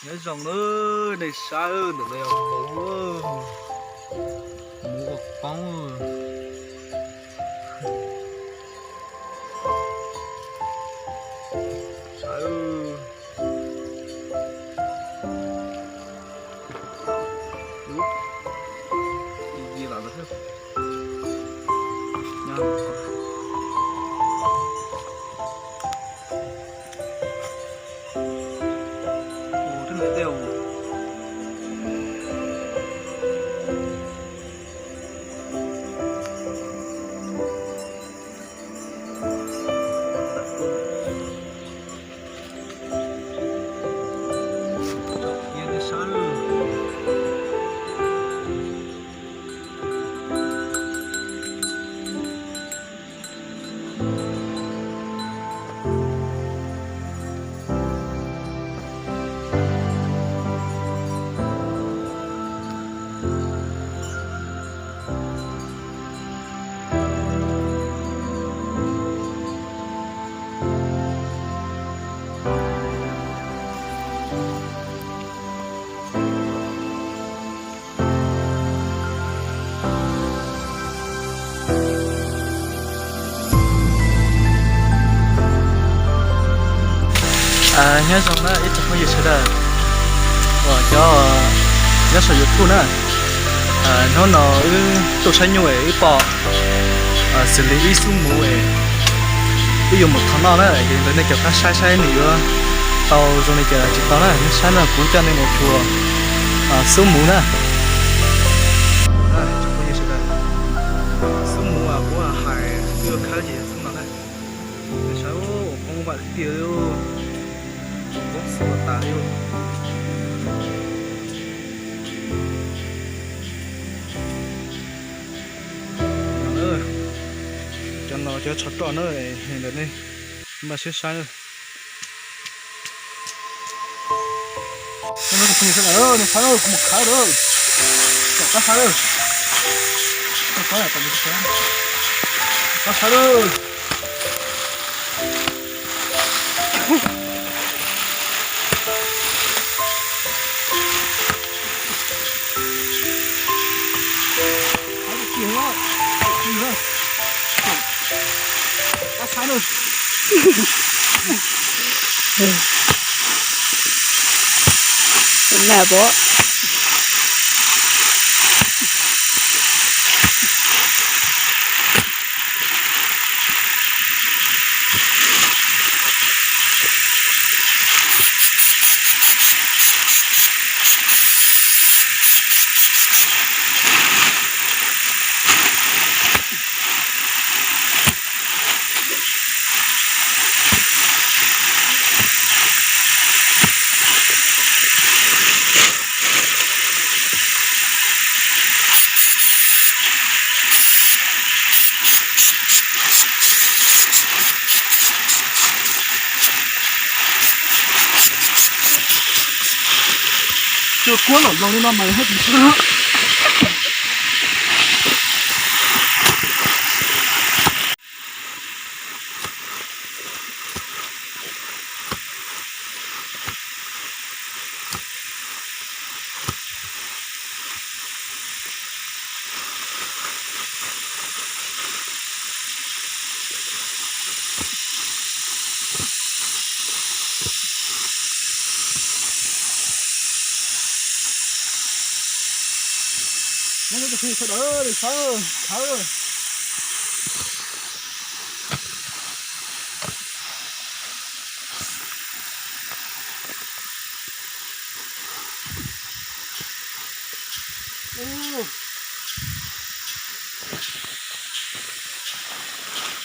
Nyob zoo na, nej saib ntawm no yog muv, muv ua poob. Saib, Nyob zoo na ib tsoom phooj ywg sawv daws uas cov nyob saum YouTube na. Hnub no wb tuaj saib nyuj es wb pom xws li ib xub muv es wb yuav mus thov noj na, es nej cov qab saib saib nws yuav tau zoo li cas tsis tau na, nej saib no kuv coj nej mus xyuas xub muv na. Xub muv kuv hais wb yuav khawb ces yog xub no na. Nej saib ua poob vam tiag li, poob xub tas li. Cov no cov tsho roj na, ntawm nej maj siab saib na. Nej saib, kuv mus khawb lawm, qab khawb lawm. Cua kuab lom zog li no mas haj tsis sab.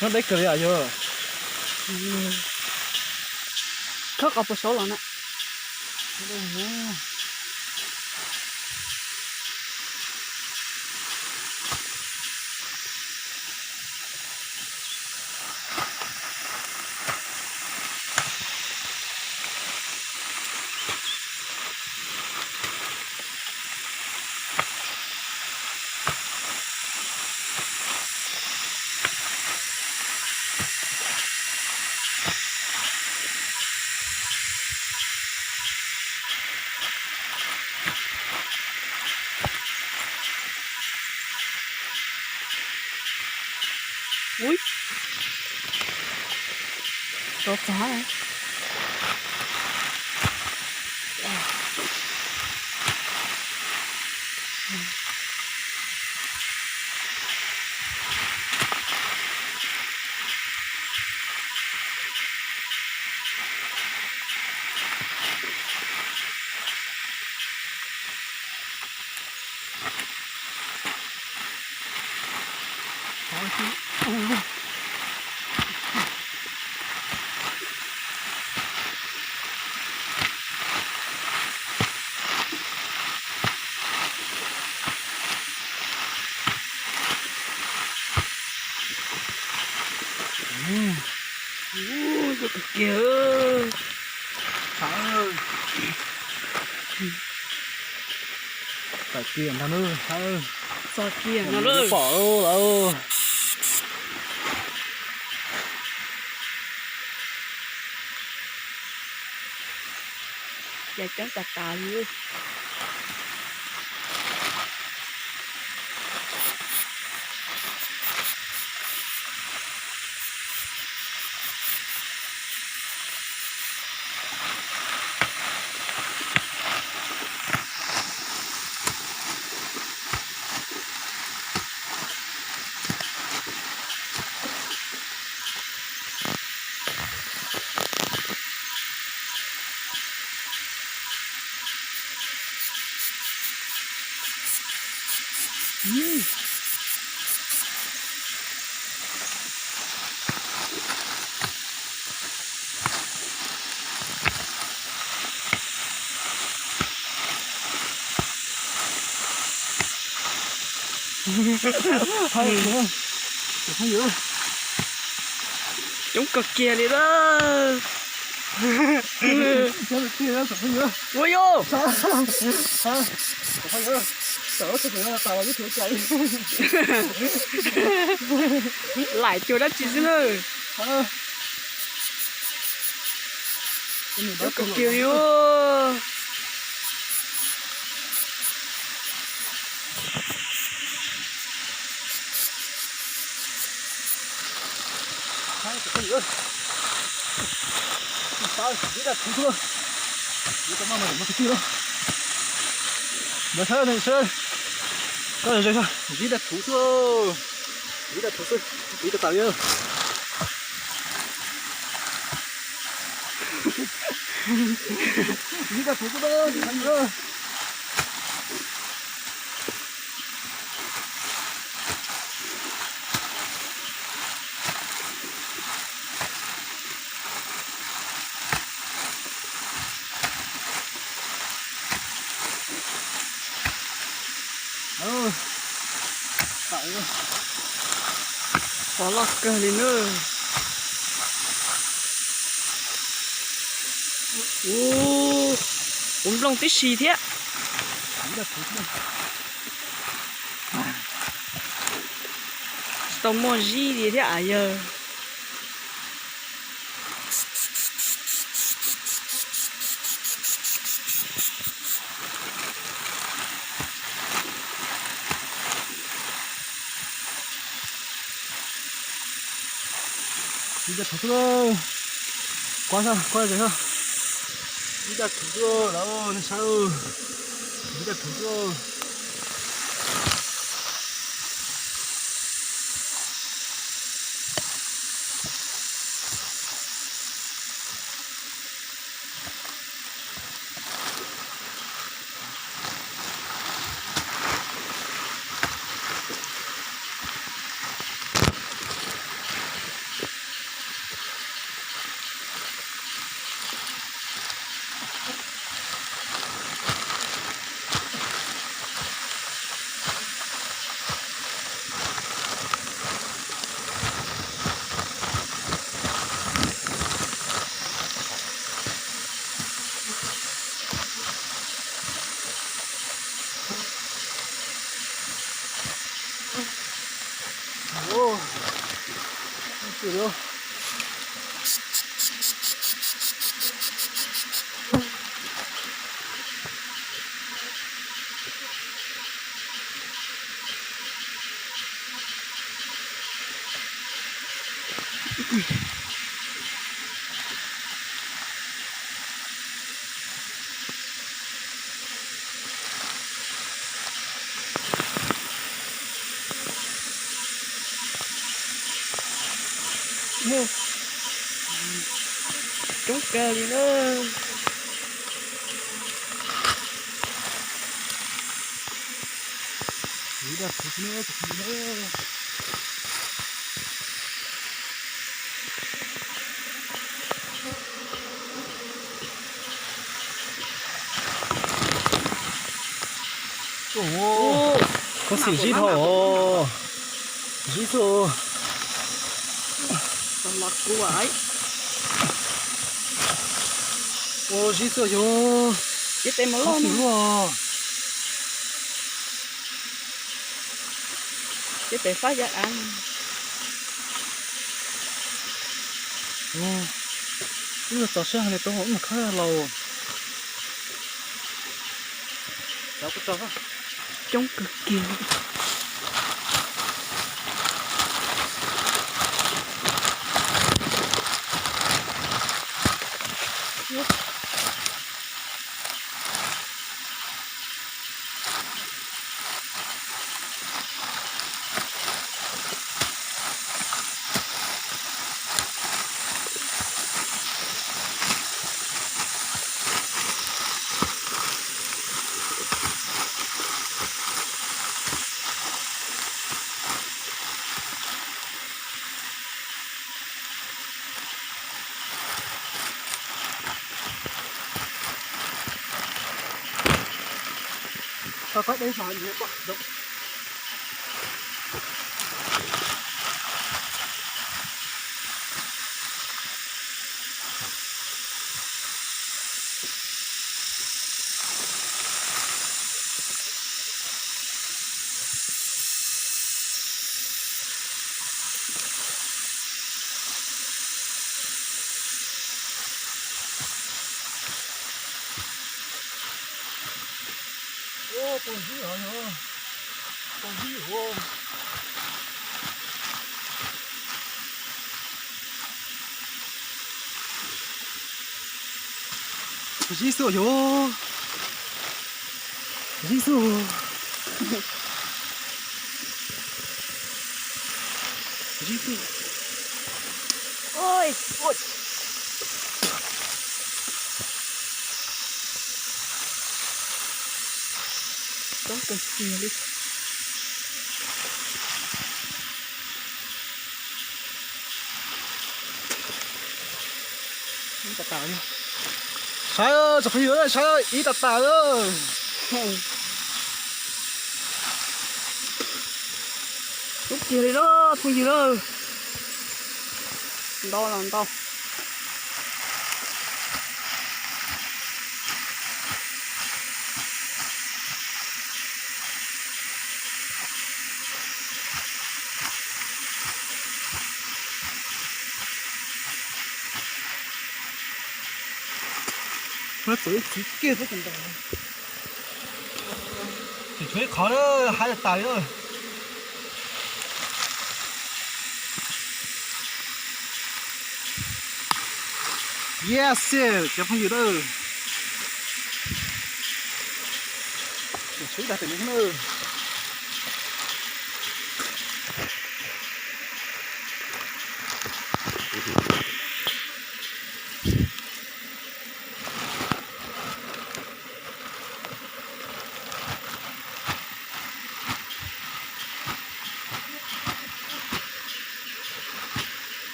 Nyob deb kawg li yog. Khawb qhov puas saud los na. Ui, rau txog. Ub, zoo kawg kiag. Txom kiag ntag na. Txom kiag no lawm. Pom lawm. Cas coob tas tas li. Coob kawg kiag li lawm. Ua yus, laim cuag dab tsi xwb na. Coob kawg kiag li. Ntsib dab tsi xwb, ntsib dab tsi xwb, ntsib dab tsi xwb. Qhov loj kawg li na. Ub, kuv nplooj tib si thiab. Tsis tau muaj zib li thiab as yawg. Ntsib dab tsi xwb, kuab xwb, kuab zem xwb. Ntsib dab tsi xwb lawm nej saib, ntsib dab tsi xwb. Coob kawg li na. Koob xim zib dhau os. Zib xwb. Ua zib xwb yog. Koob xim luaj. Wb txaus siab heev li, tau wb mus khawb laus. Coob kawg kiag. Zib xwb yog. Zib xwb. Zib xwb. Coob kawg kiag li. Saib, tsoom phooj ywg, saib ib tas tas. Coob kiag li lawm phooj ywg lawm. Ntau los ntau. Txiv kiag, tsis tshuav ib qhov na, haib tas li. Yes, cov phooj ywg, tshuav ib tag tim no.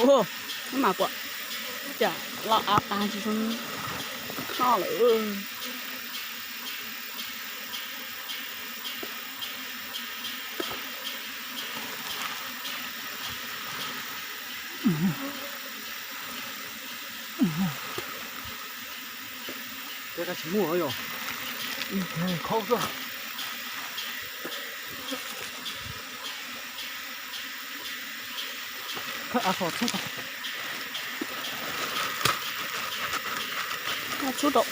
Ub, mas puas cas los av tag tsis zoo noj lawm. Tsis muaj yog khaub xwb. Txhub rau.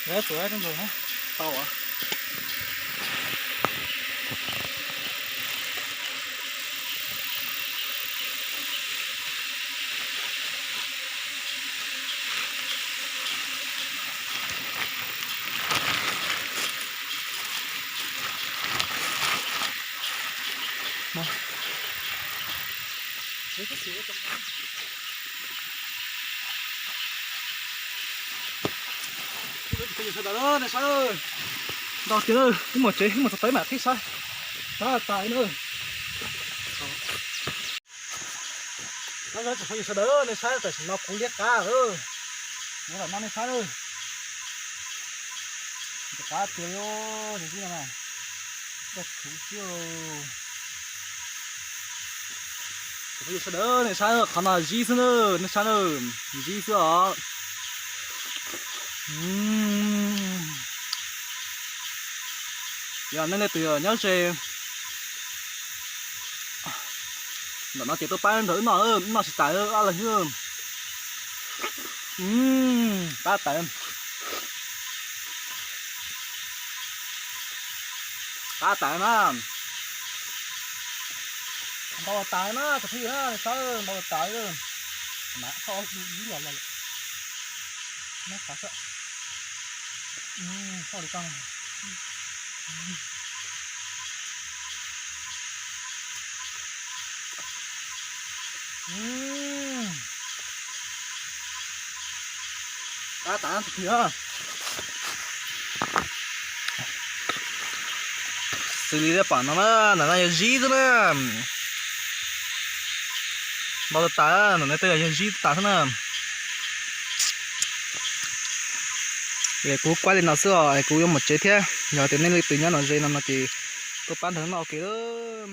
Lawv tuav rau nkaus na. Tau as. Sawv daws, nej saib, ntau tiag, wb mus tsev wb mus txog tau mam qhib saib. Qab tas na. Nyob zoo tsoom phooj ywg sawv daws, nej saib tam sim no kuv liab qab lawm. Kuv tam no nej saib, qab tiag li, zib no na, daj thuv xwb. Tsoom phooj ywg sawv daws, nej saib qhov no zib xwb na, nej saib na, zib xwb os. Yog nej leej twg nyob ze ntawm no ces tuaj pab nrog wb noj, wb noj tsis tas ob leeg xwb. Qab tas, qab tas na. Npau tas na, tsoom phooj ywg na, saib npau tas. Mas kho ib los los, nab xav xwb. Kho li ko. Qab tas tiag. Xws li pom no na, ntawm no yog zib xwb na. Npau tas, ntawm no tej yog zib tas xwb na. Es kuv kuaj li no xwb os, es kuv yuav mus tsev thiab. Yog tias nej leej twg nyob no ze no no ces tuaj pab nrog noj ua ke lawm.